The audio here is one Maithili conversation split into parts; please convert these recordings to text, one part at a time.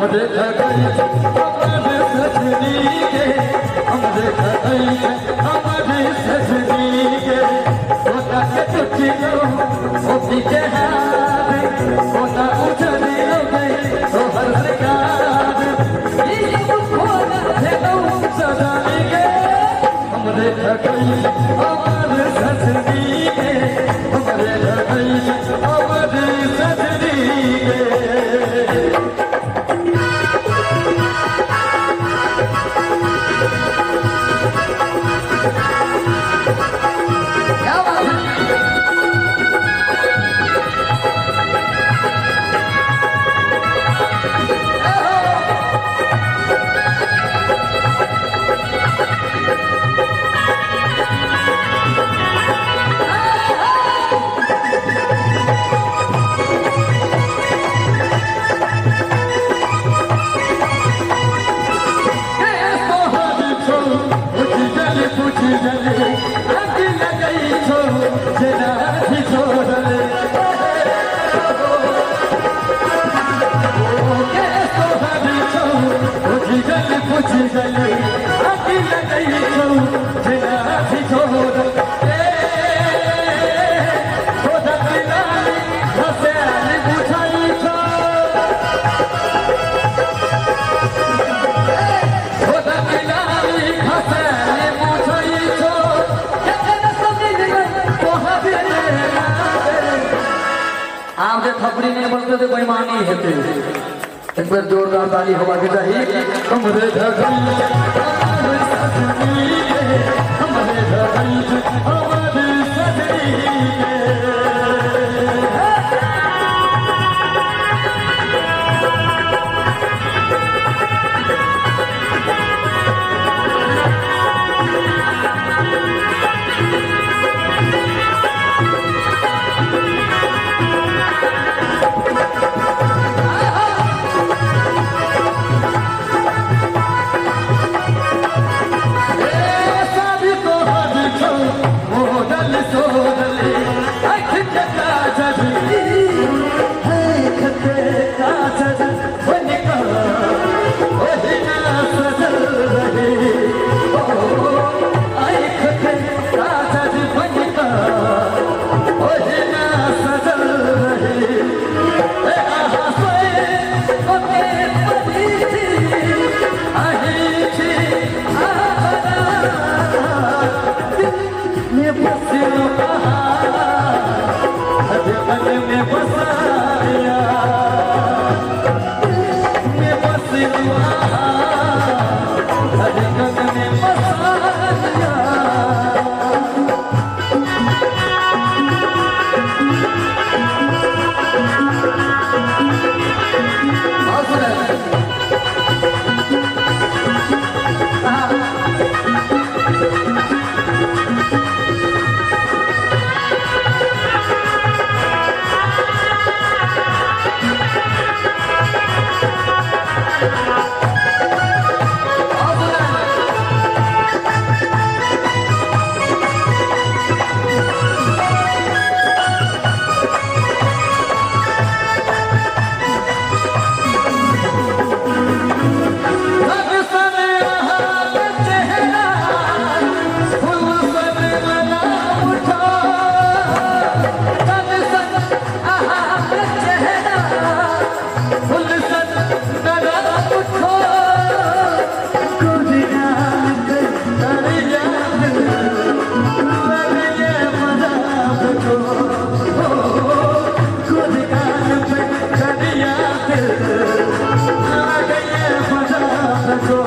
हमरे ठगै हमर सजनी गे, हमरे ठगै हमर सजनी गे। सोना के टुटिलो सोफी के हार, सोना उजरिलो गे तोहर श्रृंगार, ई सब खोना भेलौ सजनी गे, हमरे ठगै हमर सजनी गे, हमरे ठगै हमर सजनी गे। क्या बात है। के तोहर छौ बुझि गेली, बुझि गेली, आगि लगै छौ जेना छोड़ले। के तोहर छौ बुझि गेली, बुझि गेली, आगि लगै छौ जेना छोड़ले। तोहर लाली हँसैल बुझै छौ, आब जे थपड़ी नहीं बनते तो बेईमानी हेतै। एक बेर जोरदार ताली होबाक चाही। हमरे ठगै हमर सजनी गे, हमरे ठगै हमर सजनी गे। सारी तोहर छौ मोडल सोडले, आँख के काजर, आँख के काजर बनिका ओहिना सजल रहे। ओ आँख के काजर बनिका ओहिना सजल रहे। ए आहा सोए ओके परी छी, आही छी में बसियो, धड़कन में बसाया, में बसियो, धड़कन में बसाया। बहुत सुंदर। बहुत सुंदर। दर्शन अहाँक चेहरा फूल सन मना उठो, दर्शन अहाँक चेहरा फूल सन मना उठो। गुजरात दरिया लगे मजा बैठो, गुजरात पे दरिया लगे मजा बैठो।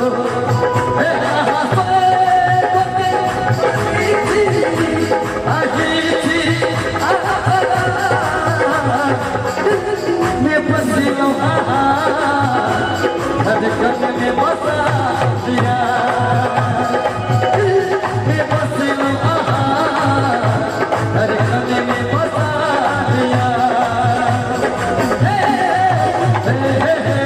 धड़कन में बसा दिया, में बसिलो, धड़कन में बसा दिया। हे हे हे हे,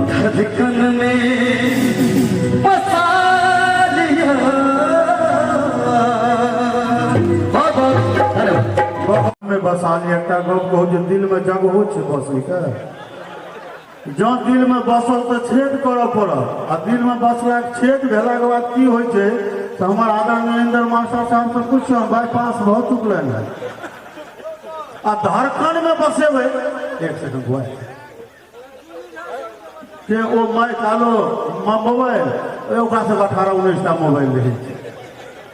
धड़कन में बसा लिया। बसा ली। एकटा गप कहू जे दिलमे जगहो छै बसैके? जँ दिलमे बसल तऽ छेद करऽ पड़त, आ दिलमे बसलाके छेद भेलाके बाद की होइ छै तऽ हमर आदरणीय नरेन्द्र मास्टर साहबसँ पुछियौ, बाईपास भऽ चुकलनि हेँ। आ धड़कनमे बसेबै, एक सेकंड बुआ के ओ माइक आलो मोबाइल, ओकरा सब 18-19 टा मोबाइल रहै छै।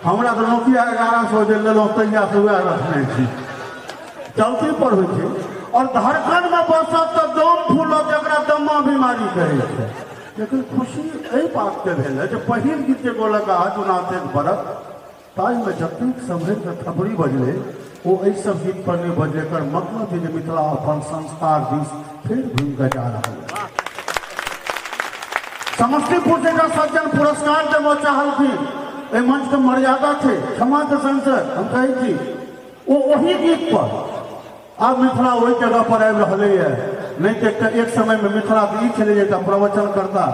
हमरा तऽ नोकिया 1100 जे लेलहुँ तहियासँ वएह रखने छी, चलती पर होइ छै। और धड़कनमे बसत तऽ दम फूलत, जकरा दम्मा बीमारी कहै छै। लेकिन खुशी एहि बातके भेल जे पहिल गीत जे गौलक चुनाव एक बरस, ताहिमे जतेक सम्हरि कऽ थपड़ी बजलै ओ एहि सब गीत पर नहि बजलै। एकर मतलब छै जे मिथिला अपन संस्कार दिस फेर घुमि कऽ जा रहल है। समस्तीपुर से एकटा सज्जन पुरस्कार देबऽ चाहलखिन, एहि मंचके मर्यादा छै, क्षमाके संग से हम कहै छी, ओ ओही गीत पर। आब मिथिला ओहि जगह पर आबि रहलैए। नहि तऽ एकटा एक समयमे मिथिला तऽ ई छलै जे एकटा प्रवचनकर्ता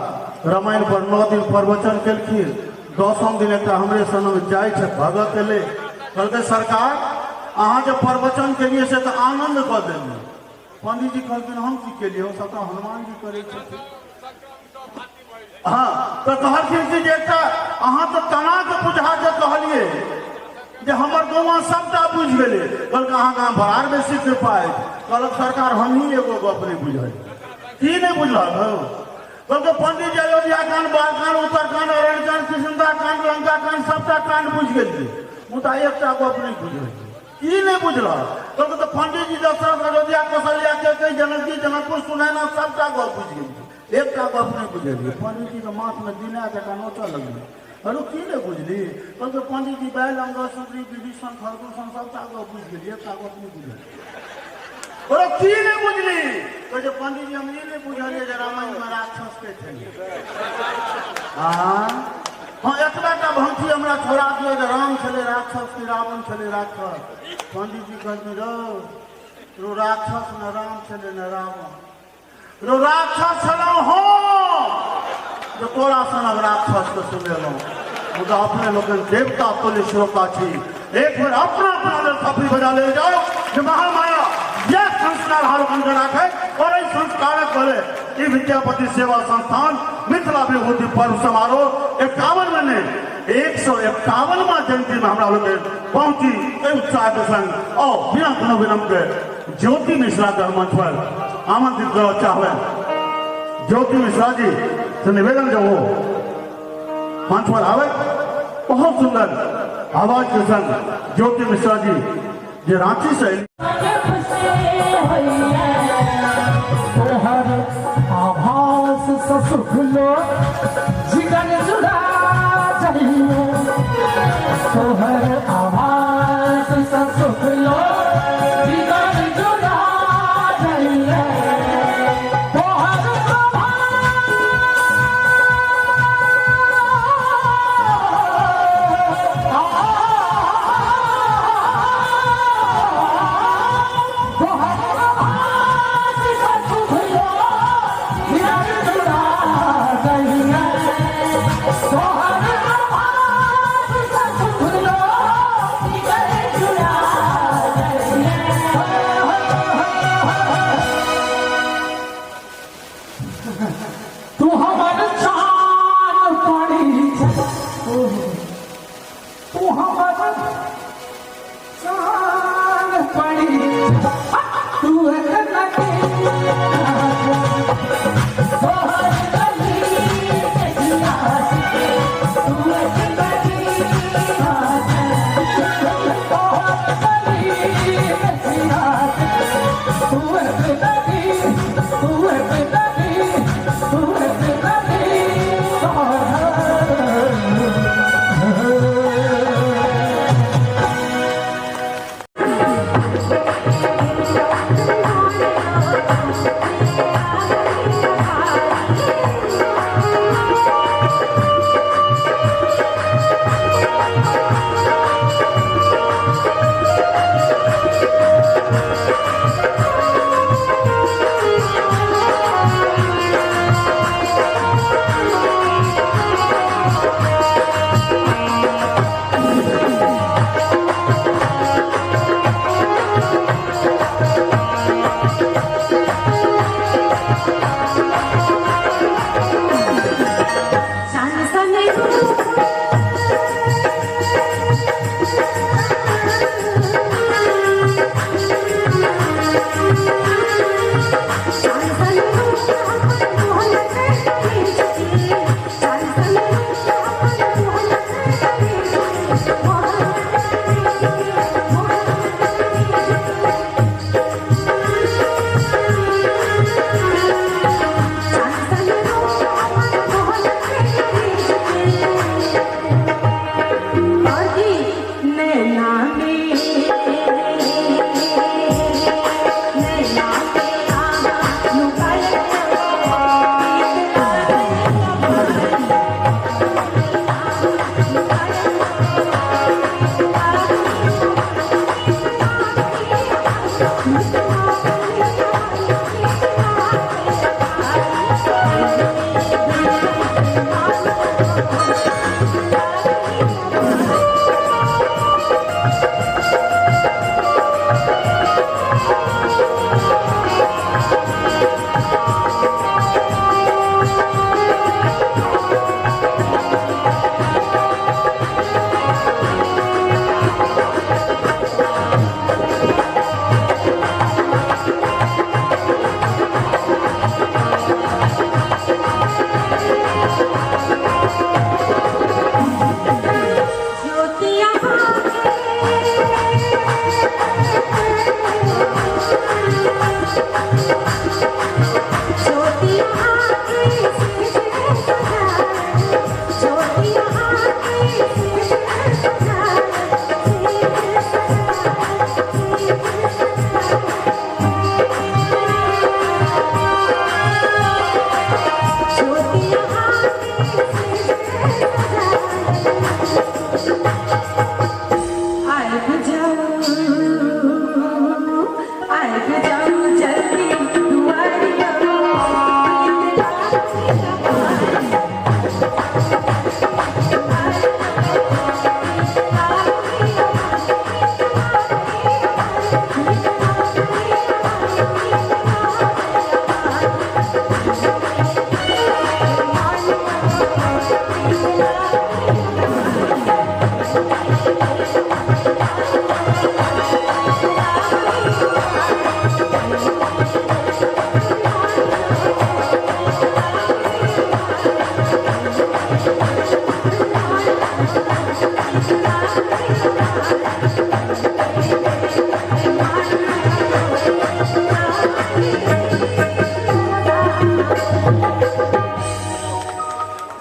रामायण पर 9 दिन प्रवचन केलखिन, 10म दिन एकटा हमरे सनक जाइ छै भगत एलै, कहलकै सरकार अहाँ जे प्रवचन केलियै से तऽ आनन्द कऽ देलियै। पंडीजी कहलखिन हम की केलियै, ओ सबटा हनुमान जी करै छथिन। हाँ, तऽ कहलखिन कि जे एकटा अहाँ तऽ तना के बुझा के कहलियै जे हमर गौआ सबटा बुझि गेलै। कहलकै अहाँ गाम बड़ा बेसी कृपा अछि। कहलक सरकार हमही एगो गप नहि बुझल। की नहि बुझलक हौ? कहलकै पंडित जी अयोध्या कांड, बाल कांड, उत्तर कांड, अरण्य कांड, किशनदा कांड, लंका कांड सबटा कांड बुझि गेलियै, मुदा एकटा गप नहि बुझल। की नहि बुझलक? कहलकै तऽ पंडित जी दशरथ, अयोध्या, कौशल्या, कैकेयी, जनक जी, जनकपुर, सुनैना सबटा गप बुझि गेलियै, एकटा गप नहि बुझलियै। पंडित जीके माथमे दिना जकाँ नोचऽ लगलै। अरे की नहि बुझली? कहलकै पंडित जी बैल, अंगद, सुग्रीव, विभीषण, खरदूषण सबटा गप बुझि गेलियै, एकटा गप नहि बुझलियै। अरे की नहि बुझली? कहै छै पंडित जी हम ई नहि बुझलियै जे रामायणमे राक्षस के छलै। हाँ, एतबा टा भंसी हमरा छोड़ा दियौ जे राम छलै राक्षस कि रावण छलै राक्षस। पंडित जी कहलखिन रौ रो राक्षस न राम छलै न रावण, रो राक्षस छलहुँ हम जे तोरा सनक राक्षस के सुनेलहुँ। मुदा अपने लोकनि देवता तुल्य श्रोता छी, एक बेर अपना अपना लेल थपड़ी बजा लेल जाओ जे महामाया यह संस्कार हर लोकनि राखे। और एहि संस्कारक बले ई विद्यापति सेवा संस्थान मिथिला विभूति पर्व समारोह 51 में नहि 151वां जयंती में हमरा लोकनि पहुंची एहि उत्साह के संग। और बिना कोनो विलंब के ज्योति मिश्रा के मंच पर आमंत्रित करऽ चाहबै। ज्योति मिश्रा जी से निवेदन जो वो मंच पर आवे। बहुत सुंदर आवाज के संग ज्योति मिश्रा जी जे रांची से तोहर आभास सँ सुख लो जिगर जुड़ा चाहिए, तोहर आभास सँ सुख लो जिगर जुड़ा चाहिए, तोहर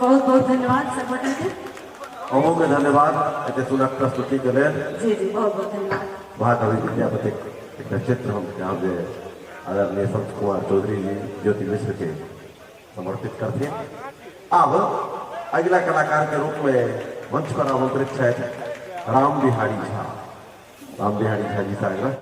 बहुत बहुत धन्यवाद संगठन के। अहूँ के धन्यवाद एते सुंदर प्रस्तुति के लेल। जी जी बहुत बहुत धन्यवाद। महाकवि विद्यापति एक चित्र हम यहाँ जे आदरणीय संत कुमार चौधरी जी ज्योति मिश्र के समर्पित करते। अब अगला कलाकार के रूप में मंच पर आमंत्रित छथि राम बिहारी झा। राम बिहारी झा जी से आग्रह।